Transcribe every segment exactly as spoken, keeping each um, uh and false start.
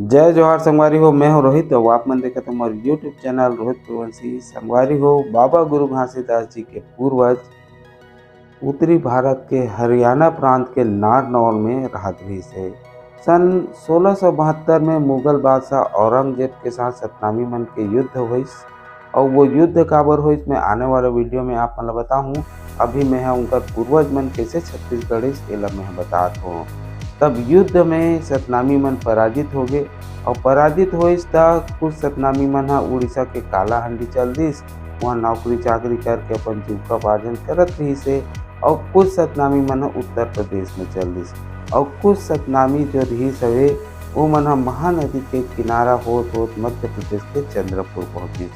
जय जोहार संगवारी हो, मैं हूं रोहित अउ आप मन देखत हो मोर YouTube चैनल रोहित कुरवंशी। संगवारी हो, बाबा गुरु घासीदास जी के पूर्वज उत्तरी भारत के हरियाणा प्रांत के नारनौल में रहत रहिस हे। सन सोलह सौ बहत्तर में मुगल बादशाह औरंगजेब के साथ सतनामी मन के युद्ध होइस। अउ वो युद्ध काबर होइस, मैं आने वाला वीडियो में आप मन ल बताहूँ। अभी मैं ह उनकर पूर्वज मन कैसे छत्तीसगढ़ इस, एला मैं ह बतात हूँ। तब युद्ध में सतनामी मन पराजित हो गए। अउ पराजित होइस त कुछ सतनामी मन ह उड़ीसा के कालाहांडी चल दिस। वहाँ नौकरी चाकरी करके अपन जीविकोपार्जन करत रहिस हे। अउ कुछ सतनामी मन ह उत्तर प्रदेश में चल दिस। अउ कुछ सतनामी जो रिहिस हवे, वो मन ह महानदी के किनारा होत होत मध्य प्रदेश के चंद्रपुर पहुंचिस।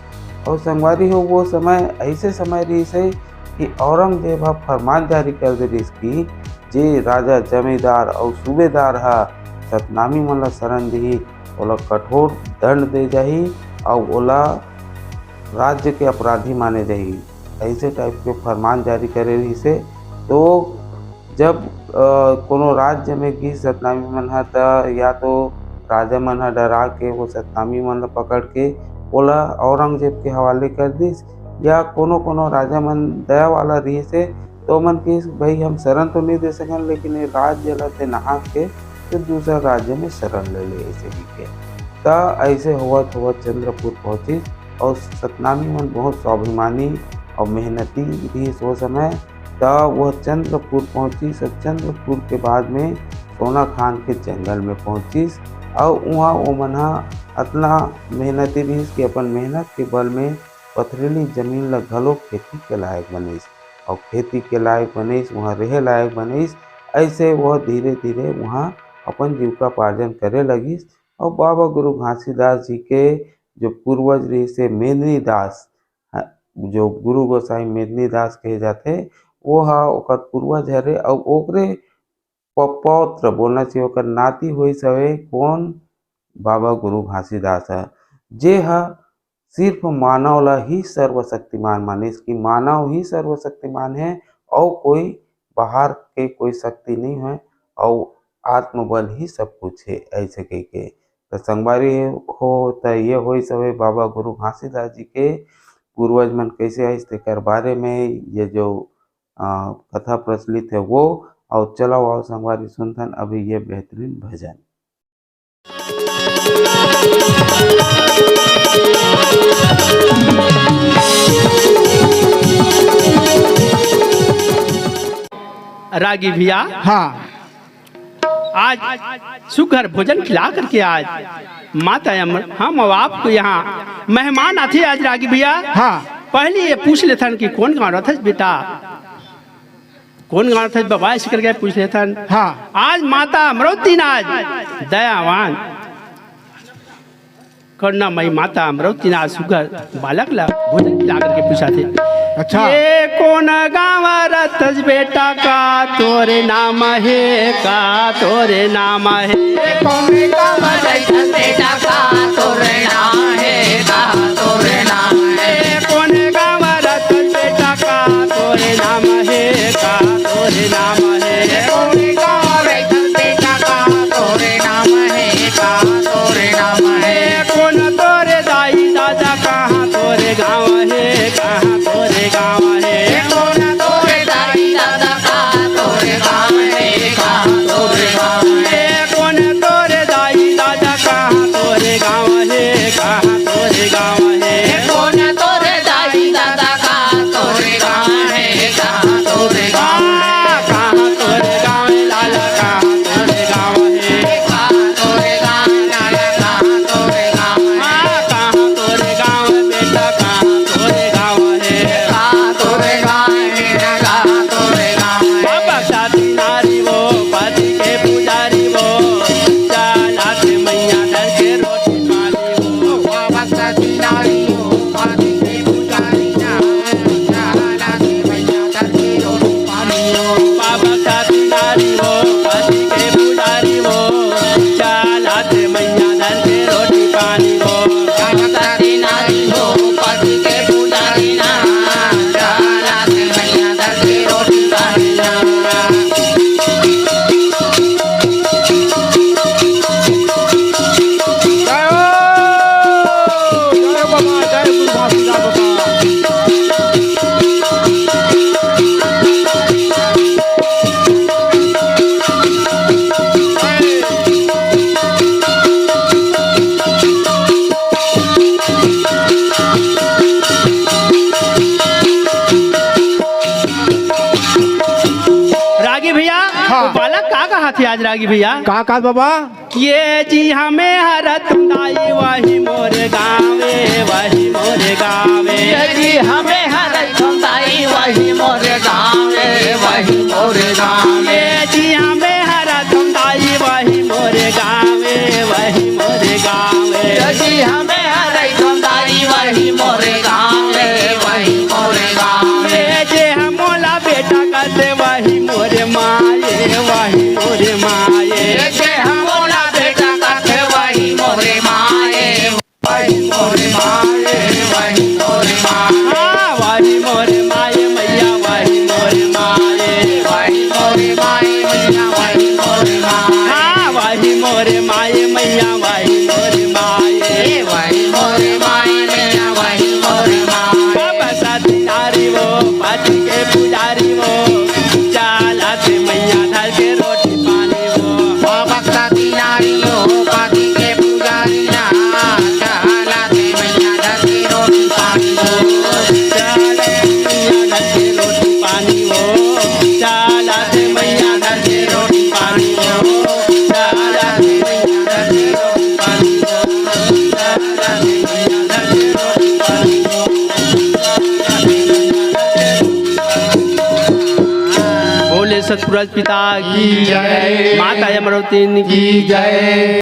अउ संगवारी हो, वो समय ऐसे समय रिहिस हे कि औरंगजेब ह फरमान जारी कर दे रिहिस कि जे राजा, जमींदार अउ सूबेदार ह सतनामी मन ला शरण दिही, ओला कठोर दंड दे जाही अउ ओला राज्य के अपराधी माने जाही। ऐसे टाइप के फरमान जारी करे रिहिस हे। तो जब अ, कोनो राज्य में गिस सतनामी मन ह, त या तो राजा मन ह डरा के वो सतनामी मन ल पकड़ के ओला औरंगजेब के हवाले कर दिस, या कोनो कोनो राजा मन दया वाला रिहिस हे, तो मन किस, "भाई, हम शरण तो नहीं दे सकन, लेकिन ये राज्य ल ते नहास के तो दूसरा राज्य में शरण ले ले," ऐसे कहिके। त ऐसे होवत होवत चंद्रपुर पहुंचिस अउ सतनामी मन बहुत स्वाभिमानी अउ मेहनती रिहिस वो समय। त वह चंद्रपुर पहुंचिस अउ चंद्रपुर के बाद में सोना खान के जंगल में पहुंचिस। अउ उहाँ ओमन ह अतना मेहनती रिहिस कि अपन मेहनत के बल में पथरीली जमीन ल घलो खेती के लायक बनिस। अउ खेती के लायक बनिस, उहाँ रहे लायक बनिस। ऐसे वह धीरे धीरे उहाँ अपन जीविकोपार्जन करे लगिस। अउ बाबा गुरु घासीदास जी के जो पूर्वज रिहिस हे मेदिनी दास, ह-, जो गुरु गोसाई मेदिनी दास कहे जाथे, वो ह ओकर पूर्वज हरे। अउ ओकरे प-, पौत्र बोलना चाहिए, ओकर नाती होइस हवे कोन? बाबा गुरु घासीदास ह, जे ह सिर्फ मानव ला ही सर्वशक्तिमान मानिस कि मानव ही सर्वशक्तिमान है, अउ कोई बाहर के कोई शक्ति नहीं है, अउ आत्मबल ही सब कुछ है, ऐसे कह के। तो संगवारी हो, तो ये होइस हवे बाबा गुरु घासीदास जी के पूर्वज मन कैसे आइस, तेकर बारे में ये जो, अ, कथा प्रचलित है वो। और चलो आओ संगवारी, सुनथन अभी ये बेहतरीन भजन। रागी भैया, हाँ। आज सुघर भोजन खिला करके आज माता अमर-, हम अब आपको यहाँ मेहमान आथे आज रागी भैया। हाँ। पहले ये पूछ लेथन कि कौन गाँव रथस बेटा? कौन गाँव रथस बाबा? ऐसे करके पूछ लेथन। हाँ। आज माता अमरौती नाज दयावान करुणामयी माता अमरौती नाज सुघर बालक ला भोजन खिला करके पूछा थे। अच्छा। ये कौन गाँव रथस बेटा, का तोरे नाम है, का तोरे नाम है? ये कौन गाँव रथस बेटा, का तोरे नाम है, का तोरे नाम है? ये कौन गाँव रथस बेटा, का तोरे नाम है, का तोरे नाम है? ये कौन गाँव रथस बेटा, का तोरे नाम है, का तोरे नाम है? कोन तोरे दाई दादा, कहाँ तोरे गाँव हे, कहाँ तोरे गाँव हे? कोन तोरे दाई दादा, कहाँ तोरे गाँव हे, कहाँ तोरे गाँव हे? कोन तोरे दाई आज रागी भैया। का, का बाबा? ये जी हमें हरत दाई वही मोरे गावे, वही मोरे गावे। ये जी हमें हरत दाई वही मोरे गावे, वही मोरे गावे। ये जी हमें हरत दाई वही मोरे गावे, वही मोरे गावे। ये जी हमें हरत दाई वही मोरे गावे, वही मोरे गावे। जे हमोला बेटा कथे वही मोरे माए, वही मोरे माए। जे हमोला बेटा कथे वही मोरे माए, वही मोरे माए, वही मोरे माए। हाँ, वही मोरे माए मैया, वही मोरे माए। वही मोरे माए मैया, वही मोरे माए। हाँ, वही मोरे माए मैया, वही मोरे माए। वही मोरे माए मैया, वही मोरे माए। बाबा साथी नारी वो, पाटी के पुजारी वो, चाला से मैया धर के रोटी पानी वो। बाबा साथी नारी वो, पाटी के पुजारी ना, चाला से मैया धर के रोटी पानी वो। चाला से मैया धर के रोटी पानी वो। चाला से मैया धर के रोटी पानी वो। चाला से मैया धर के रोटी पानी वो। बोले सतपुरुष पिता की जय। माता अमरवती की जय।